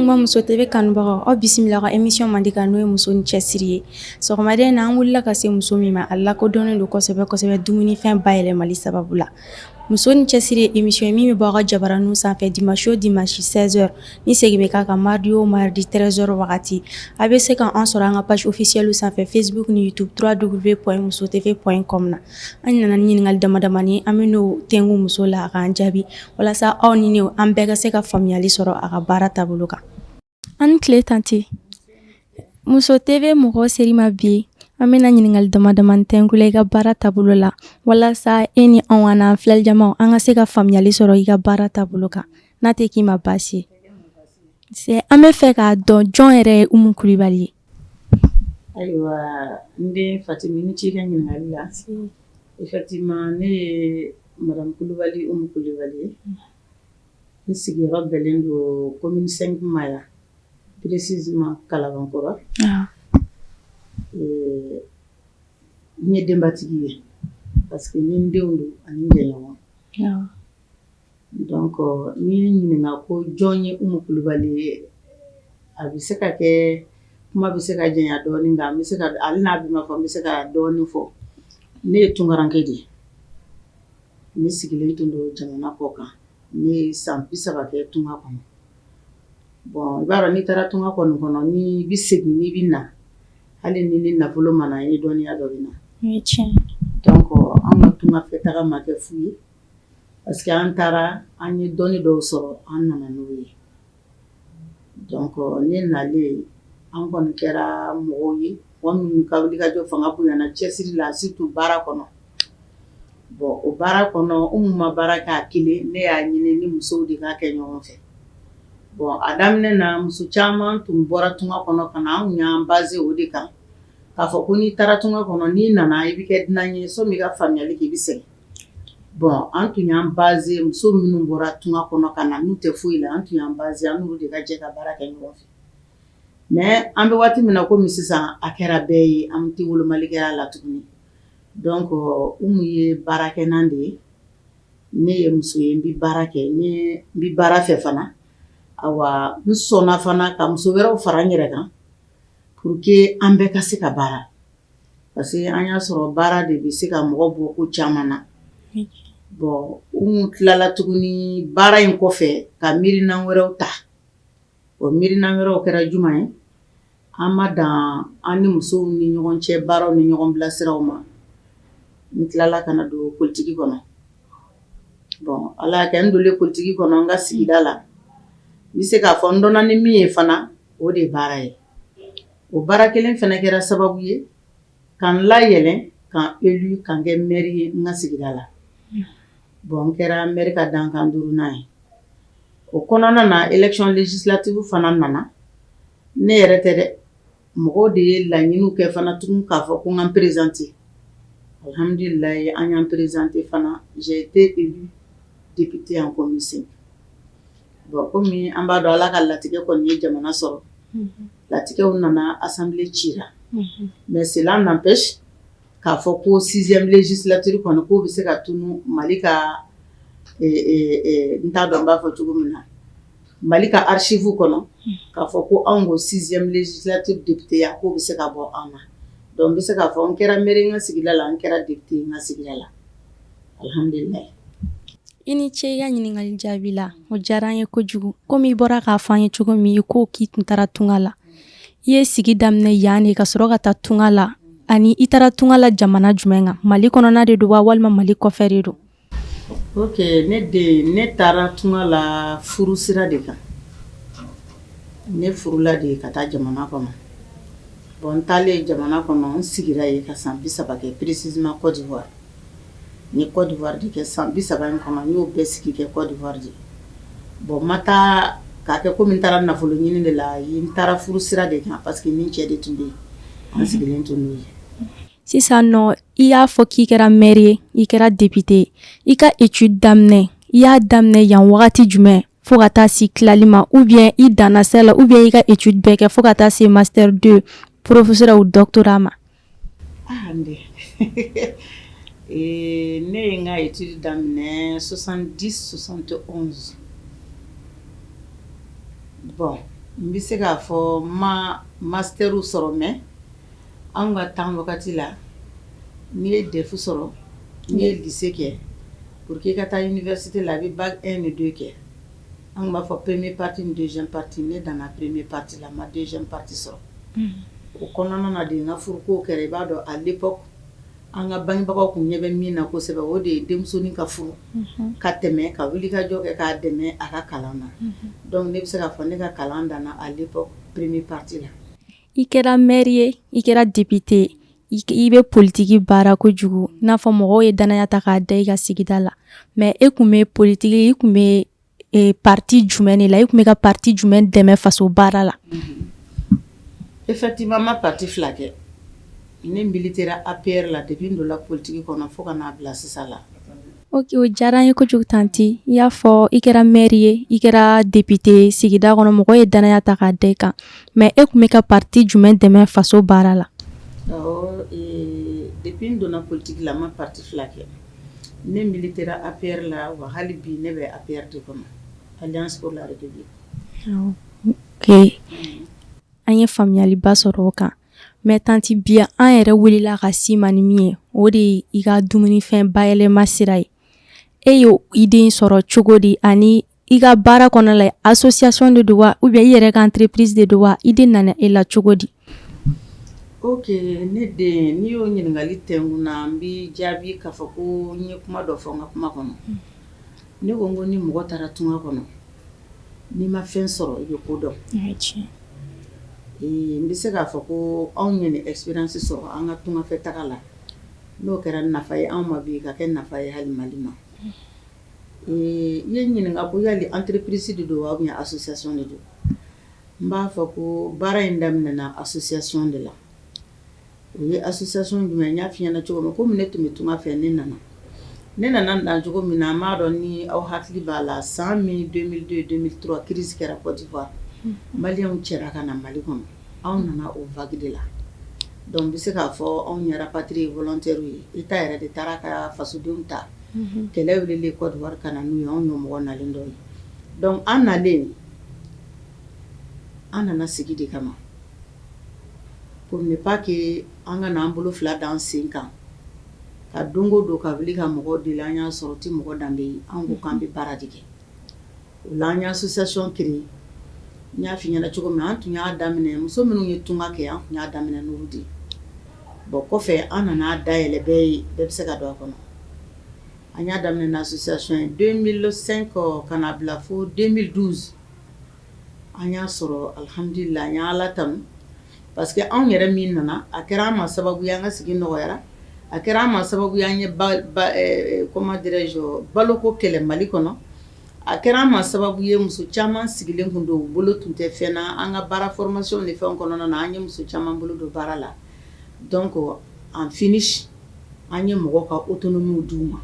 Ɲankuma Muso TV kanubagaw, aw bisimila ka émission mandi kan, n'o ye muso ni cɛsiri ye. Sɔgɔmaden in na, an wulila ka se muso min ma, a lakodɔnnen don kosɛbɛ kosɛbɛ dumunifɛn bayɛlɛmali sababu la. Muso ni cɛsiri ye émission ye min bɛ bɔ aw ka jabaraninw sanfɛ dimanche o dimanche 16h, ni segin bɛ k'a kan mardi o mardi 13h wagati. A bɛ se ka an sɔrɔ an ka page officielle sanfɛ Facebook ni YouTube, www.musotv.com na. An nana ni ɲininkali dama damani, an bɛ n'o tɛnku muso la, a k'an jaabi, walasa aw ni ne, an bɛɛ ka se ka faamuyali sɔrɔ a ka baara taabolo kan. An ni tile, tantie. Muso TV mɔgɔw ser'i ma bi, an bɛna ɲininkali dama damani tɛnku i ka baara taabolo la, walasa e ni anw an'an filɛlijamaw, an ka se ka faamuyali sɔrɔ i ka baara taabolo kan, n'a tɛ k'i ma baasi ye. An bɛ fɛ k'a dɔn, jɔn yɛrɛ ye Umu Kulibali ye? Ayiwa, n den Fatimi, i ni ce i ka ɲininkali la. Effectivement, ne ye madame Kulibali, Umu Kulibali ye. N sigiyɔrɔ bɛnnen don commune 5 ma yan, précisément Kalabankɔrɔ. N ye denbatigi ye parce que ni n denw don ani n jɛɲɔgɔn. Donc n'i ye n ɲininka ko jɔn ye Umu Kulibali ye, a bɛ se ka kɛ kuma bɛ se ka janya dɔɔnin, nka n bɛ se ka, hali n'a bɛ ma fɔ, n bɛ se ka dɔɔnin fɔ. Ne ye tunkaranke de ye. Ne sigilen tun don jamana kɔ kan. Ne ye san 30 kɛ tunga kɔnɔ. Bon, i b'a dɔn, n'i taara tunga kɔni kɔnɔ, n'i bɛ segin, n'i bɛ na, hali ni ni nafolo ma na, i ni dɔnniya dɔ bɛ na. Donc an ka tunga fɛ taga ma kɛ fu ye, parce que an taara, an ye dɔnni dɔw sɔrɔ, an nana n'o ye. Donc ne nalen, an kɔni kɛra mɔgɔw ye, mɔgɔ minnu ka wulikajɔ fanga bonyana cɛsiri la, surtout baara kɔnɔ. Bon, o baara kɔnɔ, Umu ma baara kɛ a kelen. Ne y'a ɲini ni musow de k'a kɛ ɲɔgɔn fɛ. Bon, a daminɛ na, muso caman tun bɔra tunga kɔnɔ ka na. An y'an basé o de kan, k'a fɔ ko n'i taara tunga kɔnɔ, n'i nana, i bɛ kɛ dunan ye, sɔnni i ka faamuyali kɛ, i bɛ sɛgɛn. Bon, an tun y'an basé muso minnu bɔra tunga kɔnɔ ka na, n'u tɛ foyi la, an tun y'an basé an n'olu de ka jɛ ka baara kɛ ɲɔgɔn fɛ. Mais an bɛ waati min na komi sisan, a kɛra bɛɛ ye, an tɛ wolomali kɛ a la tuguni. Donc Umu ye baarakɛnan de ye. Ne ye muso ye, n bɛ baara kɛ, n bɛ baara fɛ fana. Awa, n sɔnna fana ka muso wɛrɛw fara n yɛrɛ kan pour que an bɛɛ ka se ka baara, parce que an y'a sɔrɔ baara de bɛ se ka mɔgɔ bɔ ko caman na. Bon, Umu tilala tuguni baara in kɔfɛ ka miirina wɛrɛw ta. O miirina wɛrɛw kɛra jumɛn ye? An ma dan an ni musow ni ɲɔgɔn cɛ baaraw ni ɲɔgɔn bilasiraw ma. N tilala ka na don politiki kɔnɔ. Bon, Ala y'a kɛ, n donlen politiki kɔnɔ, n ka sigida la, n bɛ se k'a fɔ n dɔnna ni min ye fana, o de ye baara ye. O baara kelen fana kɛra sababu ye ka n layɛlɛn, ka n élu, ka n kɛ maire ye n ka sigida la. Bon, n kɛra maire ka dankan duurunan ye. O kɔnɔna na, élection législative fana nana. Ne yɛrɛ tɛ dɛ, mɔgɔw de ye laɲiniw kɛ fana tugun k'a fɔ ko n ka n présenter. Alhamdulilayi, an y'an présenter fana, j'ai été élu député en commune 5. Bon, komi an b'a dɔn, Ala ka latigɛ kɔni ye jamana sɔrɔ, latigɛw nana, assemblée cira. Mais cela n'empêche k'a fɔ ko sixième législature kɔni, k'o bɛ se ka tunu Mali ka, n t'a dɔn n b'a fɔ cogo min na, Mali ka archive kɔnɔ, k'a fɔ ko anw ko sixième législature député ya, k'o bɛ se ka bɔ an na. Donc n bɛ se k'a fɔ n kɛra maire n ka sigida la, n kɛra député n ka sigida la, alhamdulilayi. I ni ce i ka ɲininkali jaabi la, o diyara an ye kojugu. Komi i bɔra k'a fɔ an ye cogo min, i ko k'i tun taara tunga la, i ye sigi daminɛ yan de ka sɔrɔ ka taa tunga la, ani i taara tunga la jamana jumɛn kan? Mali kɔnɔna de don wa, walima Mali kɔfɛ de don? Ok, ne den, ne taara tunga la furu sira de kan. Ne furula de ka taa jamana kɔnɔ. Bon, n taalen jamana kɔnɔ, n sigira yen ka san 30 kɛ, précisément Côte d'Ivoire. N ye Côte d'Ivoire de kɛ. San 30 in kɔnɔ, n y'o bɛɛ sigi kɛ Côte d'Ivoire de. Bon, n ma taa k'a kɛ komi n taara nafolo ɲini de la. N taara furu sira de kan, parce que ni cɛ de tun bɛ yen, an sigilen tun n'o ye. Sisan nɔ, i y'a fɔ k'i kɛra maire ye, i kɛra député ye. I ka étude daminɛ, i y'a daminɛ yan wagati jumɛn fo ka taa se tilali ma, ou bien i danna sira la, ou bien i ka étude bɛɛ kɛ fo ka taa se master 2, professeur ou doctorat ma? Ah, n den, ne ye n ka étude daminɛ 70 71. Bon, N bɛ se k'a fɔ ma master sɔrɔ, mais anw ka temps wagati la, n'i ye DEF sɔrɔ, n'i ye lycée kɛ, pour que i ka taa université la, i bɛ bac 1 ni 2 kɛ. An b'a fɔ première partie ni deuxième partie. Ne danna première partie la, n ma deuxième partie sɔrɔ. O kɔnɔna na de, n ka furuko kɛra. I b'a dɔn, à l'époque, an ka bangebagaw tun ɲɛ bɛ min na kosɛbɛ, o de ye denmusonin ka furu ka tɛmɛ ka wuli ka jɔ kɛ k'a dɛmɛ a ka kalan na. Donc ne bɛ se k'a fɔ ne ka kalan danna à l'époque première partie la. I kɛra maire ye, i kɛra député, i bɛ politiki baara kojugu, n'a fɔ mɔgɔw ye danaya ta k'a da i ka sigida la. Mais e kun bɛ politiki, i kun bɛ parti jumɛn de la? I kun bɛ ka parti jumɛn dɛmɛ faso baara la? Effectivement, ma parti fila kɛ. Ne militera APR la depuis n donna politique kɔnɔ fo ka n'a bila sisan la. Ok, o diyara n ye kojugu, tantie. I y'a fɔ i kɛra maire ye, i kɛra député, sigida kɔnɔ mɔgɔw ye danaya ta k'a da i kan. Mais e kun bɛ ka parti jumɛn dɛmɛ faso baara la? Awɔ, depuis n donna politique la, n ma parti fila kɛ. Ne militera APR la, wa hali bi ne bɛ APR de kɔnɔ, Alliance pour la République. Ok, an ye faamuyaliba sɔrɔ o kan. Mais tantie, bi an yɛrɛ wulila ka s'i ma ni min ye, o de ye i ka dumunifɛn bayɛlɛma sira ye. E ye idée in sɔrɔ cogo di? Ani i ka baara kɔnɔna la, association de don wa, ou bien i yɛrɛ ka entreprise de don wa? Idée nana e la cogo di? Ok, ne den, n'i y'o ɲininkali tɛnkun na, n b'i jaabi k'a fɔ ko n ye kuma dɔ fɔ n ka kuma kɔnɔ. Ne ko n ko ni mɔgɔ taara tunga kɔnɔ, n'i ma fɛn sɔrɔ, i bɛ ko dɔn. N bɛ se k'a fɔ ko anw ye nin expérience sɔrɔ an ka tungafɛ taga la. N'o kɛra nafa ye anw ma bi, ka kɛ nafa ye hali Mali ma. I ye n ɲininka ko yali entreprise de don wa, ou bien association de don? N b'a fɔ ko baara in daminɛna association de la. O ye association jumɛn? N y'a f'i ɲɛna cogo min, komi ne tun bɛ tunga fɛ, ne nana dan cogo min na, n b'a dɔn ni aw hakili b'a la, san min 2002 2003 crise kɛra Côte d'Ivoire, Maliyɛnw cɛra ka na Mali kɔnɔ. Anw nana o vague de la. Donc n bɛ se k'a fɔ anw ye rapatriés volontaires ye. État yɛrɛ de taara ka fasodenw ta kɛlɛ wililen Côte d'Ivoire ka na n'u ye. Anw ye mɔgɔ nalen dɔw ye. Donc an nalen, an nana sigi de kama, pour ne pas que an ka n'an bolo fila d'an sen kan ka don o don ka wuli ka mɔgɔw deli. An y'a sɔrɔ o tɛ mɔgɔ danbe ye. An ko k'an bɛ baara de kɛ. O la, an ye association créer. N y'a f'i ɲɛna cogo min na, an tun y'a daminɛ muso minnu ye tunga kɛ, an tun y'a daminɛ n'olu de ye. Bon, kɔfɛ an nana dayɛlɛ bɛɛ ye, bɛɛ bɛ se ka don a kɔnɔ. An y'a daminɛ ni association ye 2005 ka na bila fo 2012. An y'a sɔrɔ, alihamudulila, an ye Ala tanu, parce que anw yɛrɛ min nana, a kɛra an ma sababu ye an ka sigi nɔgɔyara, a kɛra an ma sababu ye an ye ba ba comment dirais-je, baloko kɛlɛ Mali kɔnɔ. A kɛra an ma sababu ye, muso caman sigilen tun don, u bolo tun tɛ fɛn na. An ka baara formation ni fɛnw kɔnɔna na, an ye muso caman bolo don baara la. Donc en finish, an ye mɔgɔw ka autonomie d'u ma,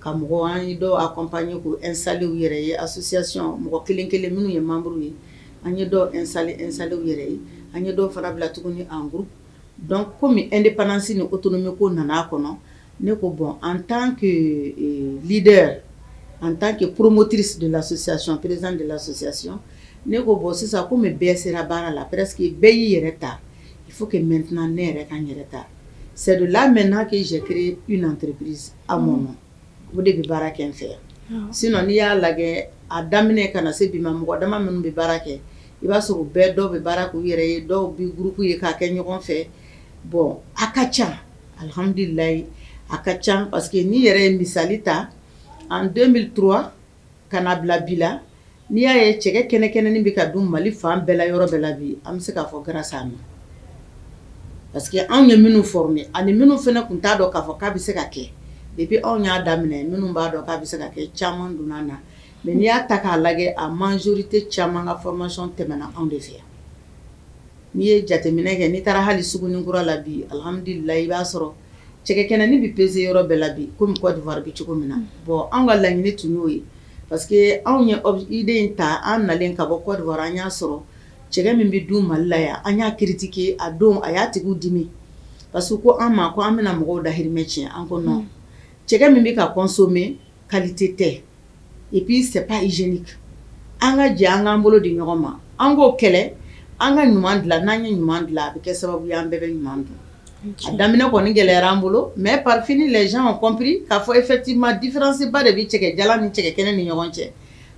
ka mɔgɔw, an ye dɔw accompagner k'u installer u yɛrɛ ye. Association mɔgɔ kelen kelen minnu ye membre ye, an ye dɔw installer u yɛrɛ ye, an ye dɔw fana bila tuguni en groupe. Donc komi indépendance ni autonomie ko nana a kɔnɔ, ne ko bon, en tant que leader, en tant que promotrice de l'association, présidente de l'association, ne ko bon, sisan komi bɛɛ sera baara la, presque bɛɛ y'i yɛrɛ ta, il faut que maintenant ne yɛrɛ ka n yɛrɛ ta. C'est de là maintenant que j'ai créé une entreprise à mon nom. O de bɛ baara kɛ n fɛ yan. Sinon n'i y'a lajɛ, a daminɛ ka na se bi ma, mɔgɔ dama minnu bɛ baara kɛ, i b'a sɔrɔ bɛɛ, dɔw bɛ baara k'u yɛrɛ ye, dɔw bɛ groupe ye k'a kɛ ɲɔgɔn fɛ. Bon, a ka ca, alihamudulilayi, a ka ca, parce que n'i yɛrɛ ye misali ta en 2003 ka na bila bi la, n'i y'a ye cɛkɛ kɛnɛ kɛnɛnin bɛ ka dun Mali fan bɛɛ la, yɔrɔ bɛɛ la bi, an bɛ se k'a fɔ grâce à nous, parce que anw ye minnu former ani minnu fana tun t'a dɔn k'a fɔ k'a bɛ se ka kɛ. Depuis anw y'a daminɛ, minnu b'a dɔn k'a bɛ se ka kɛ, caman donna na. Mais n'i y'a ta k'a lajɛ, a majorité caman ka formation tɛmɛna anw de fɛ yan. N'i ye jateminɛ kɛ, n'i taara hali Sugunikura la bi, alihamudulilayi, i b'a sɔrɔ cɛkɛ kɛnɛnin bɛ peser yɔrɔ bɛɛ la bi, komi Côte d'Ivoire bɛ cogo min na. Bon, anw ka laɲini tun y'o ye, parce que anw ye idée in ta, an nalen ka bɔ Côte d'Ivoire, an y'a sɔrɔ cɛkɛ min bɛ dun Mali la yan, an y'a critiquer a don, a y'a tigiw dimi, parce que ko an ma ko an bɛna mɔgɔw dahirimɛ tiɲɛ. An ko non, cɛkɛ min bɛ ka consommer, qualité tɛ, et puis c'est pas hygiénique. An ka jɛ an k'an bolo di ɲɔgɔn ma, an k'o kɛlɛ, an ka ɲuman dilan, n'an ye ɲuman dilan, a bɛ kɛ sababu ye an bɛɛ bɛ ɲuman dun. A daminɛ kɔni gɛlɛyara an bolo, mais par fini les gens ont compris k'a fɔ effectivement différence ba de bɛ cɛkɛjalan ni cɛkɛkɛnɛ ni ɲɔgɔn cɛ.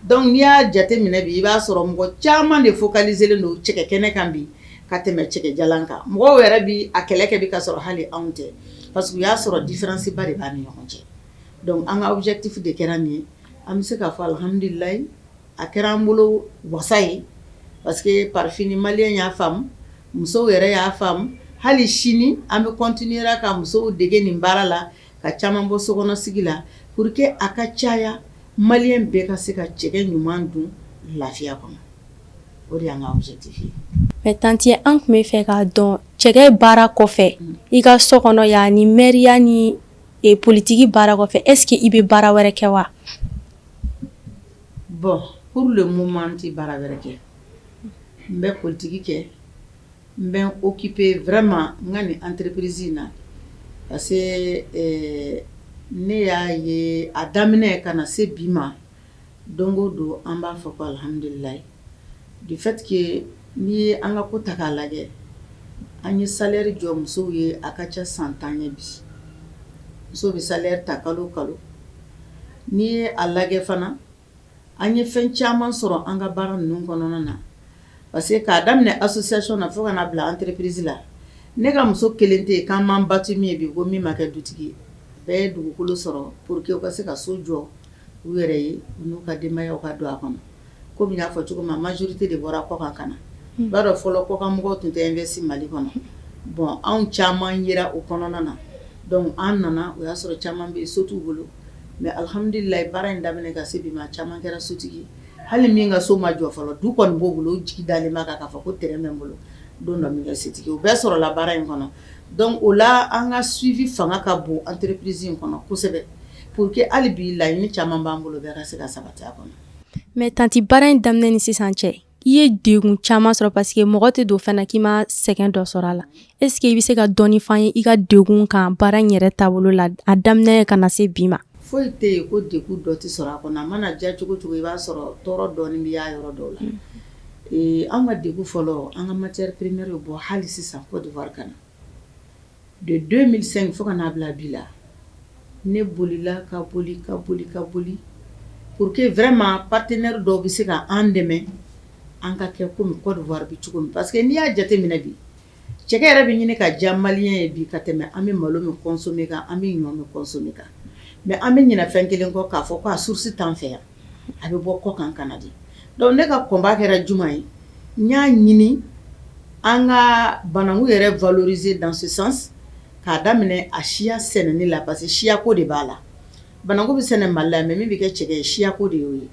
Donc n'i y'a jate minɛ bi, i b'a sɔrɔ mɔgɔ caman de focaliser len don cɛkɛkɛnɛ kan bi ka tɛmɛ cɛkɛjalan kan. Mɔgɔw yɛrɛ bi a kɛlɛ kɛ bi ka sɔrɔ hali anw tɛ, parce que u y'a sɔrɔ différence ba de b'a ni ɲɔgɔn cɛ. Donc an ka objectif de kɛra nin ye. An bɛ se k'a fɔ alhamdulilayi, a kɛra an bolo wasa ye, parce que par fini malien y'a faamu, musow yɛrɛ y'a faamu. Hali sini an bɛ continuer ka musow dege nin baara la, ka caman bɔ sokɔnɔsigi la, pour que a ka caya, malien bɛɛ ka se ka cɛkɛ ɲuman dun lafiya kɔnɔ. O de y'an ka objectif ye. Mais tantie, an tun bɛ fɛ k'a dɔn, cɛkɛ baara kɔfɛ, i ka so kɔnɔ yan ni mɛriya ni politiki baara kɔfɛ, est ce que i bɛ baara wɛrɛ kɛ wa? Bon, pour le moment n tɛ baara wɛrɛ kɛ. N bɛ politiki kɛ, n bɛ n occuper vraiment n ka nin entreprise in na, parce que ne y'a ye a daminɛ ka na se bi ma, don o don an b'a fɔ ko alhamdulilayi, du fait que n'i ye an ka ko ta k'a lajɛ, an ye salaire jɔ musow ye, a ka ca san 10 ye bi. Musow bɛ salaire ta kalo o kalo. N'i ye a lajɛ fana, an ye fɛn caman sɔrɔ an ka baara ninnu kɔnɔna na, parce que k'a daminɛ association na fo ka n'a bila entreprise la, ne ka muso kelen tɛ yen k'an m'an battu min ye bi ko min ma kɛ dutigi ye. Bɛɛ ye dugukolo sɔrɔ pour que u ka se ka so jɔ u yɛrɛ ye, u n'u ka denbayaw ka don a kɔnɔ. Komi n y'a fɔ cogo min na, majorité de bɔra kɔkan ka na. I b'a dɔn, fɔlɔ kɔkan mɔgɔw tun tɛ investi Mali kɔnɔ. Bon, anw caman yera o kɔnɔna na. Donc an nana, o y'a sɔrɔ caman bɛ yen, so t'u bolo, mais alhamdulilayi, baara in daminɛ ka se bi ma, caman kɛra sotigi ye. Hali min ka so ma jɔ fɔlɔ, du kɔni b'o bolo, o jigi dalen b'a kan k'a fɔ ko terrain bɛ n bolo, don dɔ n bɛ kɛ setigi ye. O bɛɛ sɔrɔla baara in kɔnɔ. Donc o la, an ka suivi fanga ka bon entreprise in kɔnɔ kosɛbɛ, pour que hali bi laɲini caman b'an bolo, bɛɛ ka se ka sabati a kɔnɔ. Mais tantie, baara in daminɛ ni sisan cɛ, i ye degun caman sɔrɔ, parce que mɔgɔ tɛ don fɛn na k'i ma sɛgɛn dɔ sɔrɔ a la. Est ce que i bɛ se ka dɔɔni f'an ye i ka degun kan baara in yɛrɛ taabolo la, a daminɛ ka na se bi ma? Foyi tɛ yen ko degun dɔ tɛ sɔrɔ a kɔnɔ. A mana diya cogo cogo, i b'a sɔrɔ tɔɔrɔ dɔɔni bɛ y'a yɔrɔ dɔw la. An ka degun fɔlɔ, an ka matière première bɛ bɔ hali sisan Côte d'Ivoire ka na. De 2005 fo ka n'a bila bi la, ne bolila ka boli ka boli ka boli pour que vraiment partenaire dɔw bɛ se ka an dɛmɛ, an ka kɛ komi Côte d'Ivoire bɛ cogo min, parce que n'i y'a jateminɛ bi, cɛkɛ yɛrɛ bɛ ɲini ka diya malien ye bi ka tɛmɛ an bɛ malo min consommer kan, an bɛ ɲɔ min consommer kan. Mais an bɛ ɲinɛ fɛn kelen kɔ, k'a fɔ ko a source t'an fɛ yan, a bɛ bɔ kɔ kan ka na de. Donc ne ka combat kɛra juma ye? N y'a ɲini an ka bananku yɛrɛ valoriser dans ce sens, k'a daminɛ a siya sɛnɛni la, parce que siyako de b'a la. Bananku bɛ sɛnɛ Mali la, mais min bɛ kɛ cɛkɛ ye, siyako de y'o ye,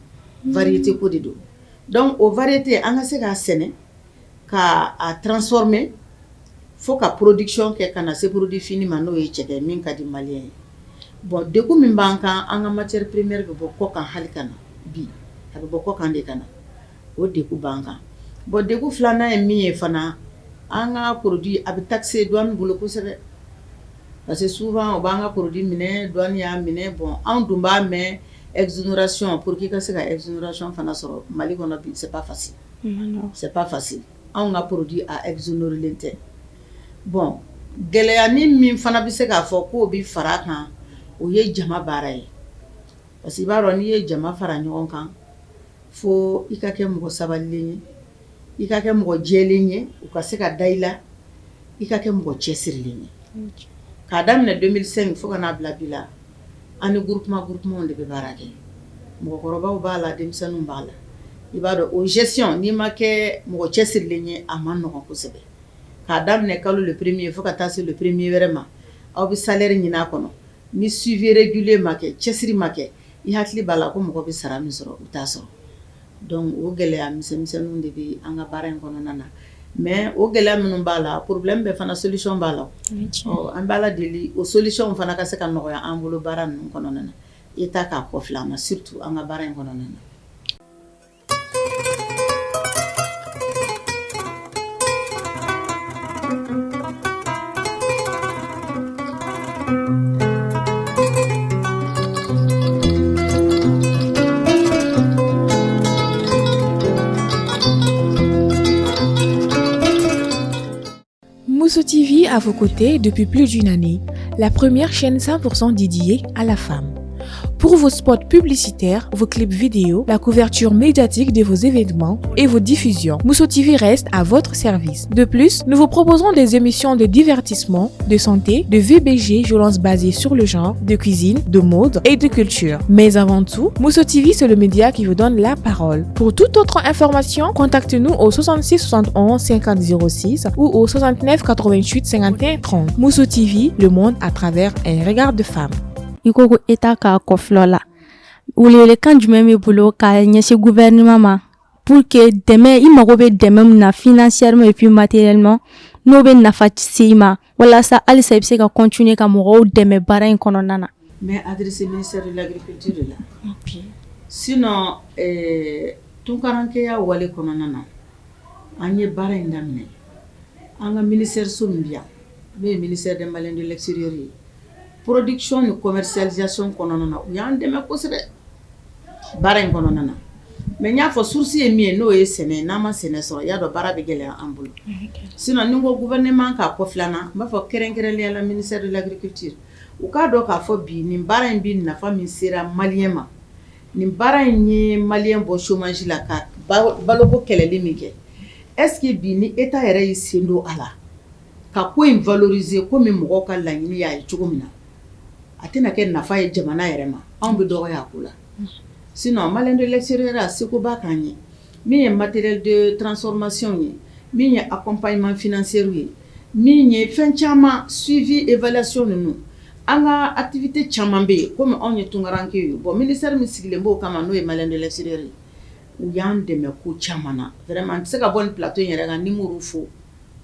variété ko de don. Donc o variété, an ka se k'a sɛnɛ, k'a a transformer fo ka production kɛ ka na se produit fini ma, n'o ye cɛkɛ min ka di malien ye. Bon, degun min b'an kan, an ka matière première bɛ bɔ kɔ kan hali ka na bi, a bɛ bɔ kɔ kan de ka na, o degun b'an kan. Bon, degun filanan ye min ye fana, an ka produit a bɛ taxer douane bolo kosɛbɛ, parce que souvent u b'an ka produit minɛ, douane y'a minɛ. Bon, anw dun b'a mɛn exonération, pour que i ka se ka exonération fana sɔrɔ Mali kɔnɔ bi, c'est pas facile, c'est pas facile. Anw ka produit a exonéré len tɛ. Bon, gɛlɛya ni min fana bɛ se k'a fɔ k'o bɛ fara a kan, o ye jama baara ye, parce que i b'a dɔn, n'i ye jama fara ɲɔgɔn kan, fo i ka kɛ mɔgɔ sabalilen ye, i ka kɛ mɔgɔ jɛlen ye, u ka se ka da i la, i ka kɛ mɔgɔ cɛsirilen ye. K'a daminɛ 2005 fo ka n'a bila bi la, an ni groupement de bɛ baara kɛ. Mɔgɔkɔrɔbaw b'a la, denmisɛnninw b'a la. I b'a dɔn, o gestion, n'i ma kɛ mɔgɔ cɛsirilen ye, a ma nɔgɔn kosɛbɛ. K'a daminɛ kalo le premier fo ka taa se le premier wɛrɛ ma, aw bɛ salaire ɲini a kɔnɔ. Ni suivi régulier ma kɛ, cɛsiri ma kɛ, i hakili b'a la ko mɔgɔ bɛ sara min sɔrɔ, u t'a sɔrɔ. Donc o gɛlɛya misɛnmisɛnninw de bɛ an ka baara in kɔnɔna na. Mais o gɛlɛya minnu b'a la, problème bɛɛ fana solution b'a la. Ɔ, an bɛ Ala deli, o solution fana ka se ka nɔgɔya an bolo baara ninnu kɔnɔna na, État k'a kɔfilɛ an na, surtout an ka baara in kɔnɔna na. Muso TV à vos côtés depuis plus d'une année, la première chaîne 100% dédiée à la femme. Pour vos spots publicitaires, vos clips vidéo, la couverture médiatique de vos événements et vos diffusions, Muso TV reste à votre service. De plus, nous vous proposons des émissions de divertissement, de santé, de VBG, violence basée sur le genre, de cuisine, de mode et de culture. Mais avant tout, Muso TV, c'est le média qui vous donne la parole. Pour toute autre information, contactez-nous au 66 71 50 06 ou au 69 88 51 30. Muso TV, le monde à travers un regard de femme. I ko ko État k'a kɔfilɛ la, welewelekan jumɛn b'i bolo k'a ɲɛsin gouvernement ma pour que dɛmɛ, i mago bɛ dɛmɛ min na financièrement et puis matériellement, n'o bɛ nafa se i ma, walasa halisa i bɛ se ka continuer ka mɔgɔw dɛmɛ baara in kɔnɔna na? N bɛ adressé ministère de l'Agriculture de la. Sinon tunkarankɛya wale kɔnɔna na, an ye baara in daminɛ. An ka ministère so min bɛ yan, n'o ye ministère des Maliens de l'extérieur ye, production ni commercialisation kɔnɔna na, u y'an dɛmɛ kosɛbɛ baara in kɔnɔna na. Mais n y'a fɔ, source ye min ye, n'o ye sɛnɛ, n'an ma sɛnɛ sɔrɔ, i y'a dɔn baara bɛ gɛlɛya an bolo. Sinon ni n ko gouvernement k'a kɔfilɛ an na, n b'a fɔ kɛrɛnkɛrɛnnenya la ministère de l'Agriculture, u k'a dɔn k'a fɔ bi nin baara in bi nafa min sera malien ma, nin baara in ye malien bɔ chômage la ka baloko kɛlɛli min kɛ, est ce que bi ni État yɛrɛ y'i sen don a la ka ko in valoriser komi mɔgɔw ka laɲini y'a ye cogo min na, a tɛna kɛ nafa ye jamana yɛrɛ ma? Anw bɛ dɔgɔya a ko la. Sinon Malien de l'extérieur, a seko b'a k'an ye, min ye matériel de transformation ye, min ye accompagnement financier ye, min ye fɛn caman, suivi, évaluation ninnu. An ka activité caman bɛ yen, komi anw ye tunkarankew ye. Bon, ministère min sigilen b'o kama, n'o ye Malien de l'extérieur ye, u y'an dɛmɛ ko caman na. Vraiment, n tɛ se ka bɔ nin plateau in yɛrɛ kan ni m'olu fo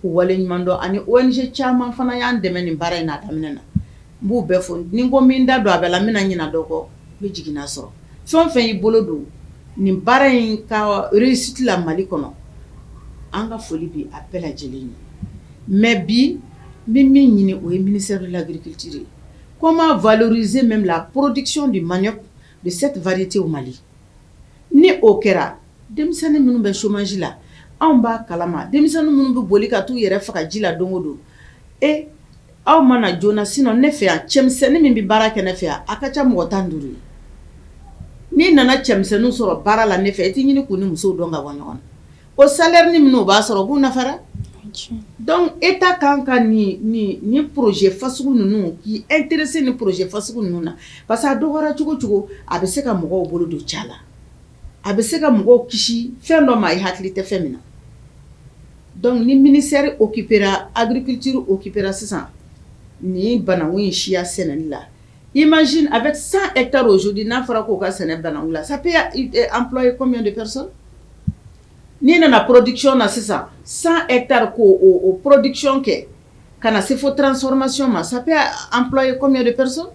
k'u waleɲuman dɔn. Ani ONG caman fana y'an dɛmɛ nin baara in na a daminɛ na, n b'u bɛɛ fo. Ni n ko n bɛ n da don a bɛɛ la, n bɛna ɲina dɔ kɔ, n bɛ jiginna sɔrɔ. Fɛn o fɛn y'i bolo don nin baara in ka réussite la Mali kɔnɔ, an ka foli bi a bɛɛ lajɛlen ye. Mais bi, n bɛ min ɲini, o ye ministère de l'Agriculture ye: comment valoriser même la production du manioc de cette variété au Mali. Ni o kɛra, denmisɛnnin minnu bɛ chômage la, anw b'a kalama, denmisɛnnin minnu bɛ boli ka t'u yɛrɛ faga ji la don o don, e aw mana joona. Sinon ne fɛ yan, cɛmisɛnnin min bɛ baara kɛ ne fɛ yan, a ka ca mɔgɔ 15 ye. N'i nana cɛmisɛnninw sɔrɔ baara la ne fɛ, i tɛ ɲini k'u ni musow dɔn ka bɔ ɲɔgɔn na. O salaire ni minnu b'a sɔrɔ, u b'u nafa dɛ. Donc État kan ka nin projet fasugu ninnu, k'i intéressé nin projet fasugu ninnu na, parce que a dɔgɔyara cogo cogo, a bɛ se ka mɔgɔw bolo don ca la, a bɛ se ka mɔgɔw kisi fɛn dɔ ma i hakili tɛ fɛn min na. Donc ni ministère occupera, agriculture occupera sisan nin banakun in siya sɛnɛli la, imagine avec 100 hectares aujourd'hui, n'a fɔra k'o ka sɛnɛ banakun la, ça peut employer combien de personnes? N'i nana production na sisan, 100 hectares, k'o o production kɛ ka na se fo transformation ma, ça peut employer combien de personnes?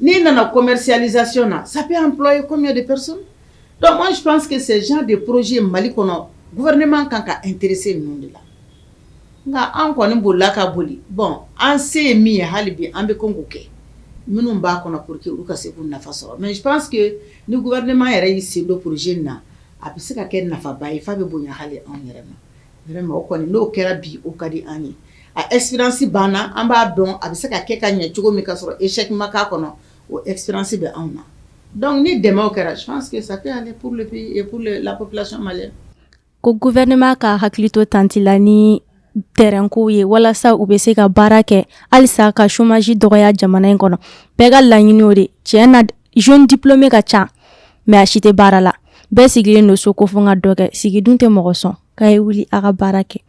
N'i nana commercialisation na, ça peut employer combien de personnes? Donc moi, je pense que ces genres de projets, Mali kɔnɔ, gouvernement kan ka intéresser ninnu de la. Nka an kɔni bolila ka boli. Bon, an se ye min ye, hali bi an bɛ kɔn k'o kɛ minnu b'a kɔnɔ pour que olu ka se k'u nafa sɔrɔ. Mais je pense que ni gouvernement yɛrɛ y'i sen don projet in na, a bɛ se ka kɛ nafaba ye f'a bɛ bonya hali anw yɛrɛ ma. Vraiment, o kɔni, n'o kɛra bi, o ka di an ye. A expérience banna, an b'a dɔn a bɛ se ka kɛ ka ɲɛ cogo min ka sɔrɔ échec ma k'a kɔnɔ, o expérience bɛ anw na. Donc ni dɛmɛw kɛra, je pense que ça peut aller pour le pays et pour la population malienne. Ko gouvernement ka hakili to tantie la ni terrain ko ye, walasa u bɛ se ka baara kɛ halisa ka chômage dɔgɔya jamana in kɔnɔ. Bɛɛ ka laɲini o de tiɲɛ na. Jeune diplômé ka ca, mais a si tɛ baara la, bɛɛ sigilen don so ko fo n ka dɔ kɛ. Sigi dun tɛ mɔgɔ sɔn k'a ye, wuli a ka baara kɛ.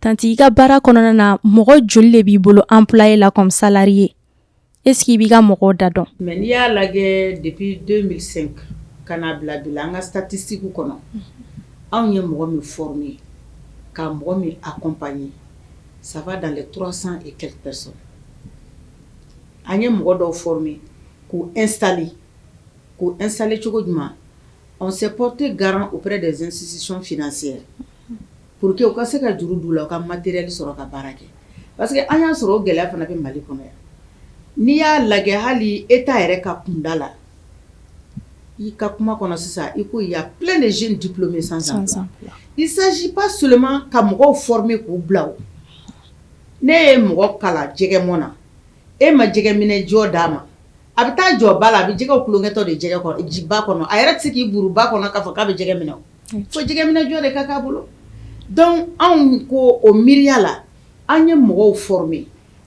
Tantie, i ka baara kɔnɔna na, mɔgɔ joli de b'i bolo employé la comme salarié? Est ce que i b'i ka mɔgɔw da dɔn? Mais n'i y'a lajɛ, depuis 2005 ka n'a bila bi la, an ka statistique kɔnɔ, anw ye mɔgɔ min formé ka mɔgɔ min accompagner, ça va dans les 300 et quelques personnes. An ye mɔgɔ dɔw former k'u installer. K'u installer cogo jumɛn? On s'est porté garant auprès des institutions financières pour que u ka se ka juru d'u la, u ka matériel sɔrɔ ka baara kɛ, parce que an y'a sɔrɔ o gɛlɛya fana bɛ Mali kɔnɔ yan. N'i y'a lajɛ, hali État yɛrɛ ka kunda la, i ka kuma kɔnɔ sisan, i ko il y a plein de jeunes diplômés sans emploi. Il s'agit pas seulement ka mɔgɔw former k'u bila o. Ne ye mɔgɔ kalan jɛgɛmɔ na, e ma jɛgɛminɛ jɔ d'a ma, a bɛ taa jɔ ba la, a bɛ jɛgɛw tulonkɛtɔ de jɛgɛ kɔnɔ, ba kɔnɔ. A yɛrɛ tɛ se k'i buru ba kɔnɔ k'a fɔ k'a bɛ jɛgɛ minɛ o. Fo jɛgɛminɛ jɔ de ka k'a bolo. Donc anw ko o miiriya la, an ye mɔgɔw former,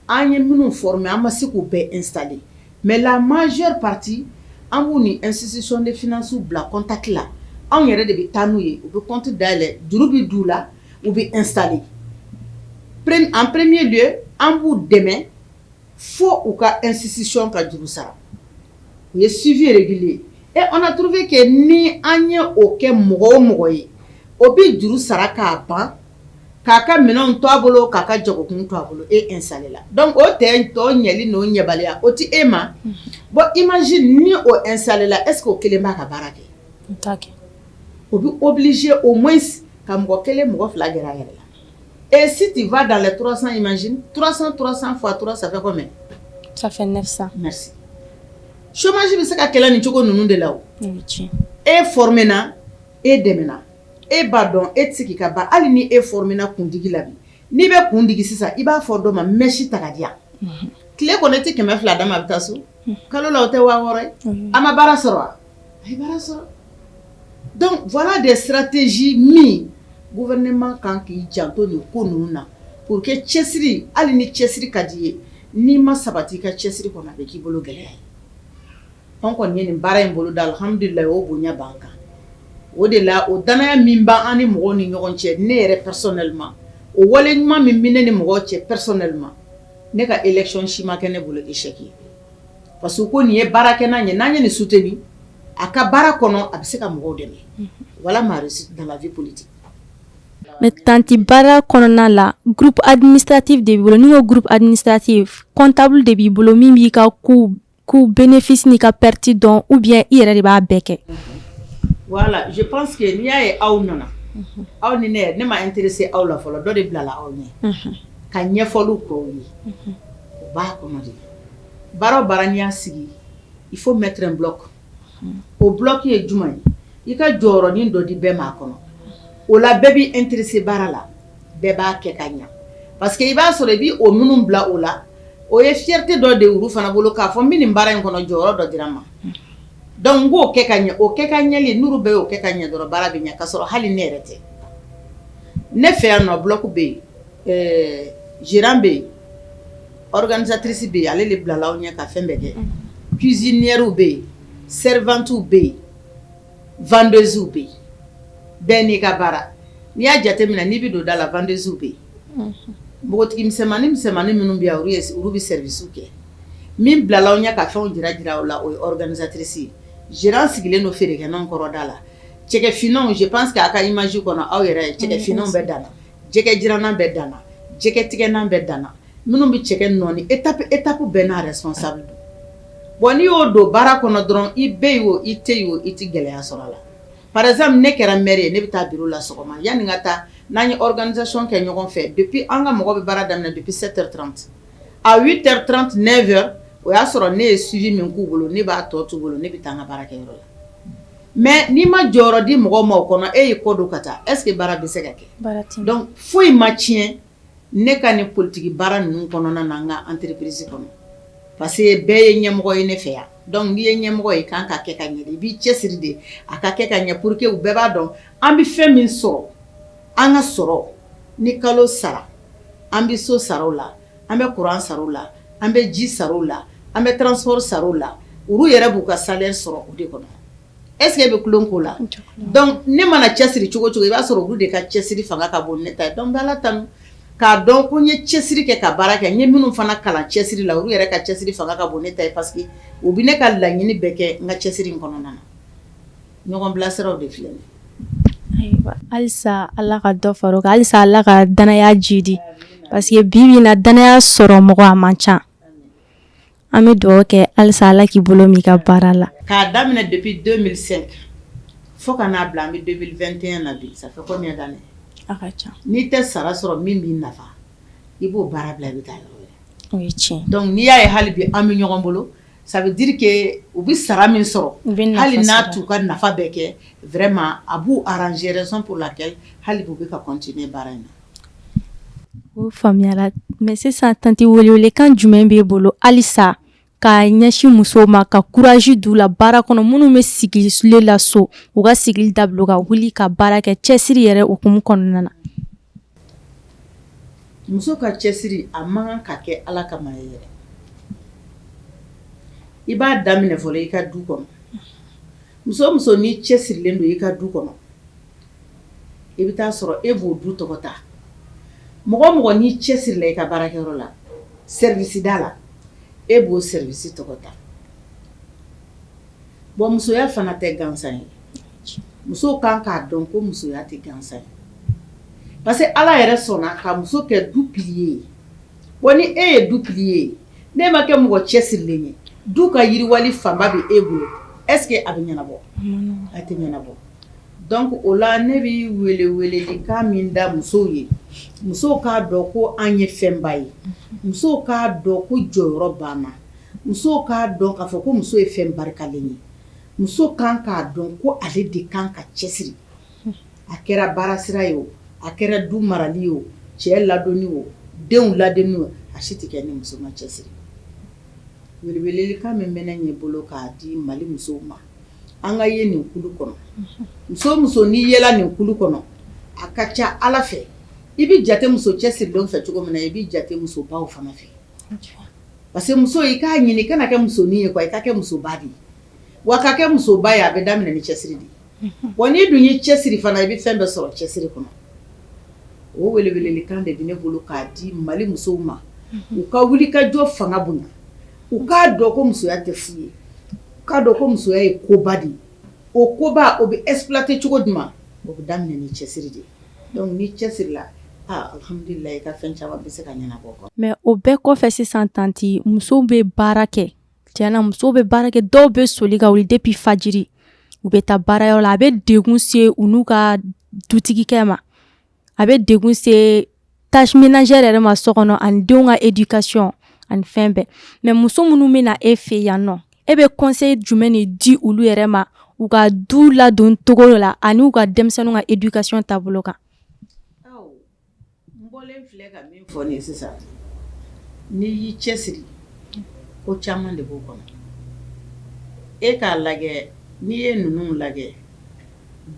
an ye minnu former, an ma se k'u bɛɛ installer, mais la majeure partie, an b'u ni institution de finance bila contact la. Anw yɛrɛ de bɛ taa n'u ye, u bɛ compte dayɛlɛ, juru bɛ d'u la, u bɛ installer. En premier lieu, an b'u dɛmɛ fo u ka institution ka juru sara. U ye suivi régulier et on a trouvé que ni an ye o kɛ mɔgɔ o mɔgɔ ye, o bɛ juru sara k'a ban, k'a ka minɛnw to a bolo, k'a ka jagokun to a bolo, e installé la. Donc o tɛ tɔ ɲɛli n'o ɲɛbaliya, o tɛ e ma. Bon, imagine ni o installé la, est ce que o kelen b'a ka baara kɛ? O t'a kɛ. O bɛ obligé au moins ka mɔgɔ kelen, mɔgɔ fila gɛrɛ a yɛrɛ la. Et si tu vas dans les 300, imagine 300, 300 fois 3, ça fait combien? Ça fait 900. Merci. Chômage bɛ se ka kɛlɛ nin cogo ninnu de la o. O ye tiɲɛ. E formé na, e dɛmɛna, e b'a dɔn e tɛ se k'i ka baara. Hali ni e formé na kundigi la bi, n'i bɛ kun digi sisan, i b'a fɔ dɔ ma mèche ta ka di yan, tile kɔnɔ i tɛ 200 d'a ma, a bɛ taa so. Kalo la, o tɛ 6000 ye? A ma baara sɔrɔ wa? A ye baara sɔrɔ. Donc voilà des stratégies min gouvernement kan k'i janto nin ko ninnu na pour que cɛsiri, hali ni cɛsiri ka di i ye, n'i ma sabati i ka cɛsiri kɔnɔ, a bɛ k'i bolo gɛlɛya ye. Anw kɔni ye nin baara in bolo da, alhamdulilayi, o bonya b'an kan. O de la, o danaya min b'an ni mɔgɔw ni ɲɔgɔn cɛ, ne yɛrɛ personnellement, o wale ɲuman min bɛ ne ni mɔgɔw cɛ personnellement, ne ka élection si ma kɛ ne bolo échec ye, parce que ko nin ye baarakɛna ye, n'an ye nin soutenir a ka baara kɔnɔ, a bɛ se ka mɔgɔw dɛmɛ. Voilà ma réussite dans la vie politique. Mais tantie, baara kɔnɔna la, groupe administratif de b'i bolo. Ni ko groupe administratif, comptable de b'i bolo min b'i ka coût bénéfice n'i ka perte dɔn, ou bien i yɛrɛ de b'a bɛɛ kɛ? Voilà, je pense que n'i y'a ye aw nana, aw ni ne yɛrɛ, ne ma intéressé aw la fɔlɔ, dɔ de bilala aw ɲɛ ka ɲɛfɔliw k'aw ye. O b'a kɔnɔ de. Baara o baara, n'i y'a sigi, il faut mettre un bloc. O bloc ye jumɛn ye? I ka jɔyɔrɔnin dɔ di bɛɛ ma a kɔnɔ. O la, bɛɛ b'i intéressé baara la, bɛɛ b'a kɛ ka ɲa, parce que i b'a sɔrɔ i bi o minnu bila o la, o ye fierté dɔ de olu fana bolo k'a fɔ n bɛ nin baara in kɔnɔ, jɔyɔrɔ dɔ dira n ma, donc n k'o kɛ ka ɲɛ. O kɛ ka ɲɛli, n'olu bɛɛ y'o kɛ ka ɲɛ dɔrɔn, baara bɛ ɲɛ, k'a sɔrɔ hali ne yɛrɛ tɛ. Ne fɛ yan nɔ, bloc bɛ yen, gérant bɛ yen, organisatrice bɛ yen, ale de bilala aw ɲɛ ka fɛn bɛɛ kɛ, cuisinière bɛ yen, servante bɛ yen, vendeuse bɛ yen. Bɛɛ n'i ka baara. N'i y'a jateminɛ, n'i bɛ don da la, vendeuse bɛ yen, npogotigi misɛnmanin misɛnmanin minnu bɛ yan, olu bɛ service kɛ. Min bilala aw ɲɛ ka fɛnw jira jira aw la, o ye organisatrice ye. Gérant sigilen don feerekɛnanw kɔrɔ da la. Cɛkɛfinanw, je pense que a ka image kɔnɔ, aw yɛrɛ ye, cɛkɛfinanw bɛɛ danna, jɛgɛ jirannan bɛɛ danna, jɛgɛ tigɛnan bɛɛ danna, minnu bɛ cɛkɛ nɔɔni, étape étape bɛɛ n'a responsable don. Bon, n'i y'o don baara kɔnɔ dɔrɔn, i bɛ yen o, i tɛ yen o, i tɛ gɛlɛya sɔrɔ a la. Par exemple, ne kɛra maire ye, ne bɛ taa bureau la sɔgɔma, yanni n ka taa, n'an ye organisation kɛ ɲɔgɔn fɛ, depuis an ka mɔgɔ bɛ baara daminɛ depuis 7h30, à 8h30, 9h, o y'a sɔrɔ ne ye suivi min k'u bolo, ne b'a tɔ t'u bolo, ne bɛ taa n ka baarakɛyɔrɔ la. Mais n'i ma jɔyɔrɔ di mɔgɔw ma o kɔnɔ, e y'i kɔ don ka taa, est ce que baara bɛ se ka kɛ? Donc foyi ma tiɲɛ ne ka nin politique baara ninnu kɔnɔna na, n ka entreprise kɔnɔ, parce que bɛɛ ye ɲɛmɔgɔ ye ne fɛ yan. Donc n'i ye ɲɛmɔgɔ ye, i kan ka kɛ ka ɲɛ de, i b'i cɛsiri de a ka kɛ ka ɲɛ, pour que u bɛɛ b'a dɔn an bɛ fɛn min sɔrɔ, an ka sɔrɔ ni kalo sara, an bɛ so sara o la, an bɛ courant sara o la, an bɛ ji sara o la, an bɛ transport sara o la. Olu yɛrɛ b'u ka salaire sɔrɔ o de kɔnɔ. Est ce que e bɛ tulon k'o la? Donc ne mana cɛsiri cogo cogo, i b'a sɔrɔ olu de ka cɛsiri fanga ka bon ne ta ye. Donc n bɛ Ala tanu k'a dɔn ko n ye cɛsiri kɛ ka baara kɛ, n ye minnu fana kalan cɛsiri la, olu yɛrɛ ka cɛsiri fanga ka bon ne ta ye, parce que u bɛ ne ka laɲini bɛɛ kɛ n ka cɛsiri in kɔnɔna na. Ɲɔgɔn bilasiraw de filɛ nin ye. Ayiwa, halisa Ala ka dɔ fara o kan, halisa Ala ka danaya jidi, parce que bi bi in na, danaya sɔrɔ mɔgɔ a man ca. An bɛ dugawu kɛ halisa Ala k'i bolo min ka baara la. K'a daminɛ depuis 2005 fo ka n'a bila an bɛ 2021 na bi, ça fait combien d'années? A ka ca. N'i tɛ sara sɔrɔ min b'i nafa, i b'o baara bila, i bɛ taa yɔrɔ wɛrɛ. O ye tiɲɛ. Donc n'i y'a ye hali bi an bɛ ɲɔgɔn bolo, ça veut dire que u bɛ sara min sɔrɔ, U bɛ nafa hali n'a sɔrɔ. t'u ka nafa bɛɛ kɛ, vraiment a b'u arranger, raison pour laquelle hali bi u bɛ ka continuer baara in na. O faamuyala. Mais sisan, tantie, welewelekan jumɛn b'e bolo halisa ka ɲɛsin musow ma, ka courage d'u la baara kɔnɔ, minnu bɛ sigi la so, u ka sigili dabila, ka wuli ka baara kɛ, cɛsiri yɛrɛ hukumu kɔnɔna na? Muso ka cɛsiri, a man kan ka kɛ Ala kama ye yɛrɛ. I b'a daminɛ fɔlɔ i ka du kɔnɔ. Muso muso n'i cɛsirilen don i ka du kɔnɔ, i bɛ taa sɔrɔ e b'o du tɔgɔ ta. Mɔgɔ mɔgɔ n'i cɛsirila i ka baarakɛyɔrɔ la, service da la, e b'o service tɔgɔ ta. Bon, musoya fana tɛ gansan ye. Musow kan k'a dɔn ko musoya tɛ gansan ye, parce que Ala yɛrɛ sɔnna ka muso kɛ du pilier ye. Bon, ni e ye du pilier ye, n'e ma kɛ mɔgɔ cɛsirilen ye, du ka yiriwali fanba bɛ e bolo, est ce que a bɛ ɲɛnabɔ? A tɛ ɲɛnabɔ. Donc o la, ne bɛ wele welelikan min da musow ye, musow k'a dɔn ko an ye fɛnba ye. Musow k'a dɔn ko jɔyɔrɔ b'an na. Musow k'a dɔn k'a fɔ ko muso ye fɛn barikalen ye. Muso kan k'a dɔn ko ale de kan ka cɛsiri. A kɛra baarasira ye o, a kɛra du marali ye o, cɛ ladonni o, denw ladonni o, a si tɛ kɛ ni muso ma cɛsiri. Welewelekan min bɛ ne ɲɛ bolo k'a di Mali musow ma, an ka ye nin kulu kɔnɔ. Muso muso n'i yela nin kulu kɔnɔ, a ka ca Ala fɛ, i bɛ jate muso cɛsirilenw fɛ cogo min na, i bɛ jate musobaw fana fɛ, parce que muso, i k'a ɲini i kana kɛ musonin ye quoi, i ka kɛ musoba de ye. Wa ka kɛ musoba ye, a bɛ daminɛ ni cɛsiri de ye. Wa n'i dun y'i cɛsiri fana, i bɛ fɛn bɛɛ sɔrɔ cɛsiri kɔnɔ. O welewelekan de bɛ ne bolo k'a di Mali musow ma, u ka wuli ka jɔ fanga bonya, u k'a dɔn ko musoya tɛ fu ye, u k'a dɔn ko musoya ye koba de ye. O koba, o bɛ exploiter cogo jumɛn? O bɛ daminɛ ni cɛsiri de ye. Donc ni cɛsirila, ah, alhamdulilayi, i ka fɛn caman bɛ se ka ɲɛnabɔ kɔ. Mais o bɛɛ kɔfɛ sisan, tantie, musow bɛ baara kɛ. Tiɲɛna, musow bɛ baara kɛ. Dɔw bɛ soli ka wuli depuis fajiri, u bɛ taa baarayɔrɔ la. A bɛ degun se u n'u ka dutigikɛ ma, a bɛ degun se tâche ménagère yɛrɛ ma so kɔnɔ, ani denw ka éducation, ani fɛn bɛɛ. Mais muso minnu bɛ na e fɛ yan nɔ, e bɛ conseil jumɛn de di olu yɛrɛ ma u ka du ladon cogo la, ani u ka denmisɛnninw ka éducation taabolo kan? N bɔlen filɛ ka min fɔ nin ye sisan, n'i y'i cɛsiri, ko caman de b'o kɔnɔ. E k'a lajɛ, n'i ye ninnu lajɛ,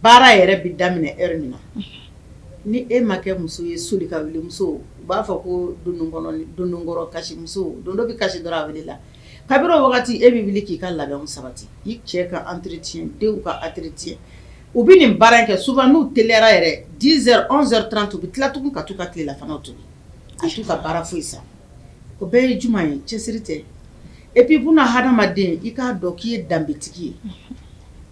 baara yɛrɛ bɛ daminɛ heure min na, ni e ma kɛ muso ye soli ka wuli muso, u b'a fɔ ko dondonkɔrɔ kasi muso, dondo bɛ kasi dɔrɔn a wulila. Kabini o wagati, e bɛ wuli k'i ka labɛnw sabati, i cɛ ka entretien, denw ka entretien. U bɛ nin baara in kɛ souvent, n'u teliyara yɛrɛ, 10 heures, 11 heures 30, u bɛ tila tugun ka t'u ka tilelafanaw tobi. A t'u ka baara foyi sa. O bɛɛ ye jumɛn ye? Cɛsiri tɛ? Et puis, buna hadamaden, i k'a dɔn k'i ye danbetigi ye.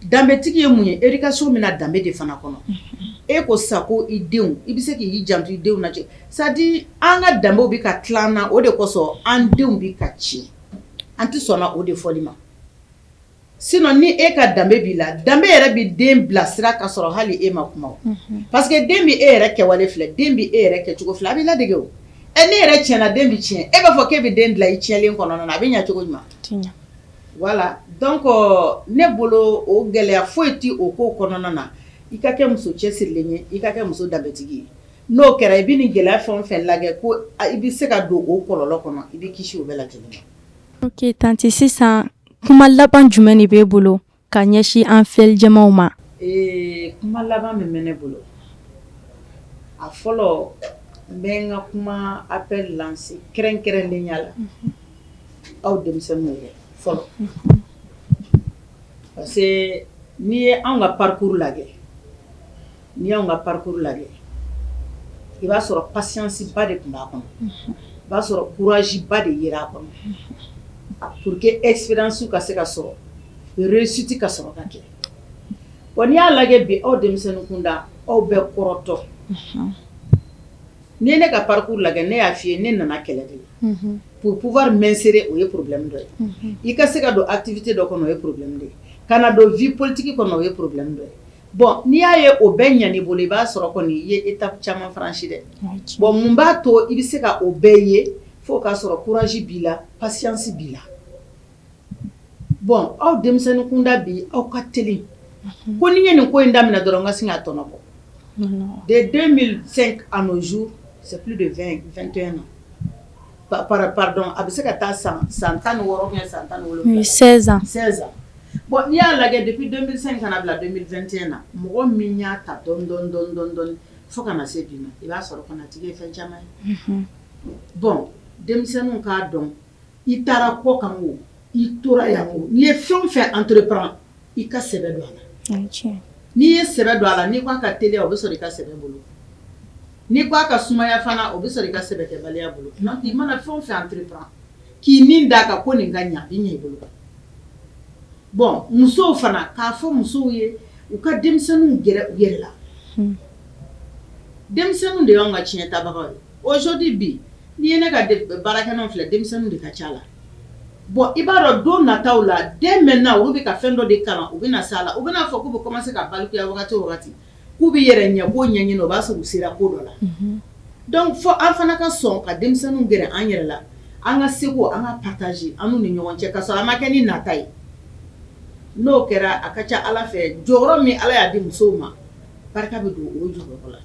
Danbetigi ye mun ye? Éducation bɛna danbe de fana kɔnɔ. E ko sisan ko i denw, i bɛ se k'i janto i denw na. C'est à dire, an ka danbew bɛ ka tila an na, o de kosɔn an denw bɛ ka tiɲɛ. An tɛ sɔnna o de fɔli ma. Sinon, ni e ka danbe b'i la, danbe yɛrɛ bɛ den bilasira ka sɔrɔ hali e ma kuma. Parce que den bɛ e yɛrɛ kɛwale filɛ, den bɛ e yɛrɛ kɛcogo filɛ, a b'i ladege o. Ɛ, ne yɛrɛ tiɲɛna, den bɛ tiɲɛ. E b'a fɔ k'e bɛ den bila i tiɲɛlen kɔnɔna na, a bɛ ɲɛ cogo jumɛn? Voilà. Donc ne bolo, o gɛlɛya foyi tɛ o ko kɔnɔna na. I ka kɛ muso cɛsirilen ye, i ka kɛ muso danbetigi ye. N'o kɛra, i bɛ nin gɛlɛya fɛn o fɛn lajɛ ko i bɛ se ka don o kɔlɔlɔ kɔnɔ, i bɛ kisi o bɛɛ lajɛlen ma. Ok tantie, sisan kuma laban jumɛn de b'e bolo ka ɲɛsin an filɛlijɛmaw ma? Ee, kuma laban min bɛ ne bolo, a fɔlɔ, n bɛ n ka kuma appel lancer kɛrɛnkɛrɛnnenya la aw denmisɛnninw yɛrɛ fɔlɔ, parce que n'i ye anw ka parcours lajɛ, n'i y'anw ka parcours lajɛ, i b'a sɔrɔ patience ba de tun b'a kɔnɔ, i b'a sɔrɔ courage ba de yera a kɔnɔ pour que expérience ka se ka sɔrɔ, réussite ka sɔrɔ ka kɛ. Bon, n'i y'a lajɛ bi, aw denmisɛnnin kunda, aw bɛ kɔrɔtɔ. N'i ye ne ka parcours lajɛ, ne y'a f'i ye, ne nana kɛlɛ de la pour pouvoir m'insérer. O ye problème dɔ ye. I ka se ka don activité dɔ kɔnɔ, o ye problème de ye. Ka na don vie politique kɔnɔ, o ye problème dɔ ye. Bon, n'i y'a ye o bɛɛ ɲan'i bolo, i b'a sɔrɔ kɔni i ye étape caman franchi dɛ. Bon, mun b'a to i bɛ se ka o bɛɛ ye? Fo k'a sɔrɔ courage b'i la, patience b'i la. Bon, aw denmisɛnnin kunda bi, aw ka teli ko ni ye nin ko in daminɛ dɔrɔn, n ka sin k'a tɔnɔ bɔ. De 2005 à nos jours, C'est plus de 20, 21 ans. Pardon, a bɛ se ka taa san 16 ou bien san 17. Oui, 16 ans. 16 ans. Bon, n'i y'a lajɛ depuis 2005 ka na bila 2021 na, mɔgɔ min y'a ta dɔɔni dɔɔni dɔɔni dɔɔni dɔɔni fo ka na se bi ma, i b'a sɔrɔ fana a tigi ye fɛn caman ye. Bon, denmisɛnninw k'a dɔn, i taara kɔ kan o, i tora yan o, n'i ye fɛn o fɛn entreprend, i ka sɛbɛ don a la. O ye tiɲɛ. N'i ye sɛbɛ don a la, n'i ko a ka teliya, o bɛ sɔrɔ i ka sɛbɛ bolo. N'i ko a ka sumaya fana, o bɛ sɔrɔ i ka sɛbɛkɛbaliya bolo. Donc i mana fɛn o fɛn entreprend, k'i nin d'a kan ko nin ka ɲɛ, a bɛ ɲɛ i bolo. Bon, musow fana, k'a fɔ musow ye u ka denmisɛnninw gɛrɛ u yɛrɛ la. Denmisɛnninw de y'anw ka tiɲɛ tabagaw ye. Aujourd'hui bi, n'i ye ne ka baarakɛnɔ filɛ, denmisɛnninw de ka ca la. Bon, i b'a dɔn don nataw la, dès maintenant olu bɛ ka fɛn dɔ de kalan, u bɛna s'a la, u bɛna fɔ k'u bɛ commencer ka balikuya wagati o wagati, k'u bɛ yɛrɛ ɲɛ ko ɲɛɲini, o b'a sɔrɔ u sera ko dɔ la. Donc fɔ an fana ka sɔn ka denmisɛnninw gɛrɛ an yɛrɛ la, an ka seko an ka partager an n'u ni ɲɔgɔn cɛ, ka sɔrɔ a ma kɛ ni nata ye. N'o kɛra, a ka ca Ala fɛ, jɔyɔrɔ min Ala y'a di musow ma, barika bɛ don o jɔyɔrɔ la.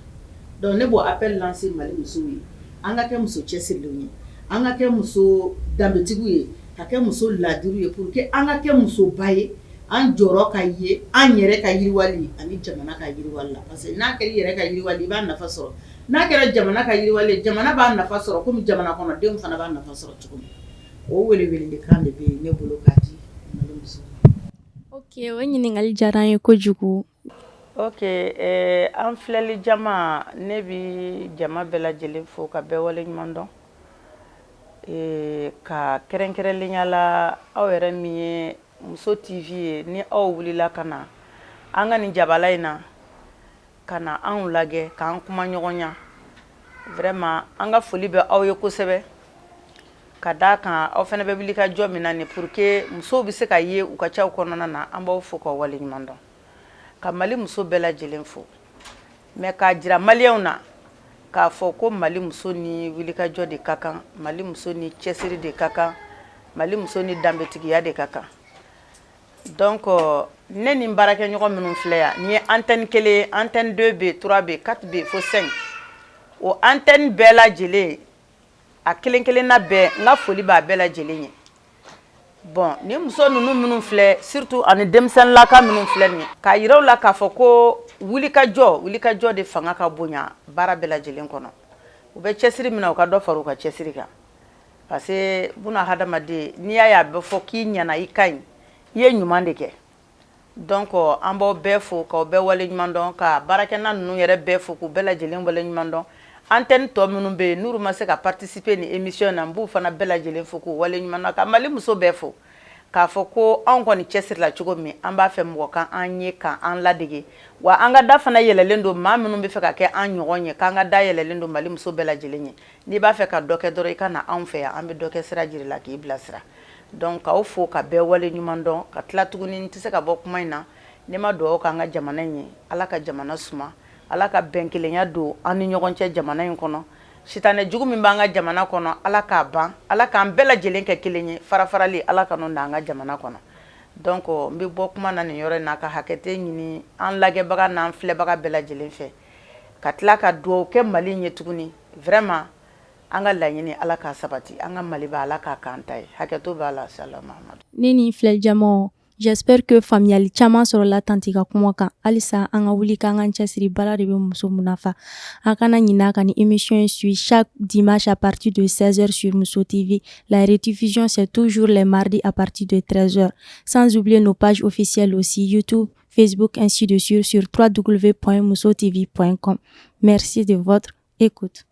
Donc ne b'o appel lancer Mali musow ye, an ka kɛ muso cɛsirilenw ye, an ka kɛ muso danbetigiw ye, ka kɛ muso ladiriw ye, pour que an ka kɛ musoba ye, an jɔyɔrɔ ka ye an yɛrɛ ka yiriwali ani jamana ka yiriwali la. Parce que n'a kɛra i yɛrɛ ka yiriwali, i b'a nafa sɔrɔ. N'a kɛra jamana ka yiriwali, jamana b'a nafa sɔrɔ, komi jamana kɔnɔdenw fana b'a nafa sɔrɔ cogo min. O welewelekan de bɛ yen ne bolo k'a di Mali musow ma. Ok, o ɲininkali diyara n ye kojugu. Ok, an filɛli jama, ne bi jama bɛɛ lajɛlen fo ka bɛɛ waleɲuman dɔn, ka kɛrɛnkɛrɛnlenya la aw yɛrɛ min ye Muso TV ye, ni aw wulila ka na an ka nin jabala in na ka na anw lajɛ k'an kuma ɲɔgɔn ɲa. Vraiment, an ka foli bɛ aw ye kosɛbɛ, ka d'a kan aw fana bɛ wuli ka jɔ min na nin pour que musow bɛ se ka ye u ka caw kɔnɔna na. An b'aw fo k'aw waleɲuman dɔn, ka Mali muso bɛɛ lajɛlen fo, mais k'a jira maliyɛnw na k'a fɔ ko Mali muso ni wulikajɔ de ka kan, Mali muso ni cɛsiri de ka kan, Mali muso ni danbetigiya de ka kan. Donc ne ni baarakɛɲɔgɔn minnu filɛ yan, nin ye antenne kelen, antenne 2 bɛ, 3 bɛ, 4 bɛ, fo 5. O antenne bɛɛ lajɛlen, a kelen kelenna bɛɛ, n ka foli b'a bɛɛ lajɛlen ye. Bon, ni muso ninnu minnu filɛ, surtout ani denmisɛnninlaka minnu filɛ nin ye, k'a yira u la k'a fɔ ko wulikajɔ de fanga ka bonya baara bɛɛ lajɛlen kɔnɔ. U bɛ cɛsiri min na, u ka dɔ fara u ka cɛsiri kan, parce que buna hadamaden, n'i y'a ye a bɛ fɔ k'i ɲɛna, i ka ɲi, i ye ɲuman de kɛ. Donc an b'aw bɛɛ fo k'aw bɛɛ waleɲuman dɔn, ka baarakɛna ninnu yɛrɛ bɛɛ fo k'u bɛɛ lajɛlen waleɲuman dɔn. Antenne tɔ minnu bɛ yen n'olu ma se ka participer ni émission na, n b'u fana bɛɛ lajɛlen fo k'u waleɲuman dɔn, ka Mali muso bɛɛ fo k'a fɔ ko anw kɔni cɛsirila cogo min, an b'a fɛ mɔgɔ kan an ye k'an ladege. Wa an ka da fana yɛlɛlen don maa minnu bɛ fɛ ka kɛ an ɲɔgɔn ye, k'an ka da yɛlɛlen don Mali muso bɛɛ lajɛlen ye. N'i b'a fɛ ka dɔ kɛ dɔrɔn, i ka na anw fɛ yan, an bɛ dɔ kɛ sira jira la k'i bilasira. Donc k'aw fo ka bɛɛ wale ɲuman dɔn, ka tila tuguni, n tɛ se ka bɔ kuma in na ne ma dugawu k'an ka jamana in ye. Ala ka jamana suma, Ala ka bɛn kelenya don an ni ɲɔgɔn cɛ jamana in kɔnɔ. Sitanɛ jugu min b'an ka jamana kɔnɔ, Ala k'a ban, Ala k'an bɛɛ lajɛlen kɛ kelen ye. Fara farali, Ala ka n'o na an ka jamana kɔnɔ. Donc n bɛ bɔ kuma na nin yɔrɔ in na, ka hakɛ ɲini an lajɛbaga n'an filɛbaga bɛɛ lajɛlen fɛ, ka tila ka dugawu kɛ Mali ye tuguni. Vraiment, an ka laɲini, Ala k'a sabati, an ka Maliba, Ala k'a k'an ta ye. Hakɛto b'a la salamu. Ne ni filɛlijamaw, j'espère que faamuyali caman sɔrɔla tantie ka kuma kan. Halisa an ka wuli k'an k'an cɛsiri, baara de bɛ muso nafa. A kana ɲinɛ ka ni émission in suit chaque dimanche à partir de 16h sur Muso TV. La rediffusion, c'est toujours les mardis à partir de 13h. Sans oublier nos pages officielles aussi, YouTube, Facebook, ainsi de suite, sur www.musotv.com. Merci de votre écoute.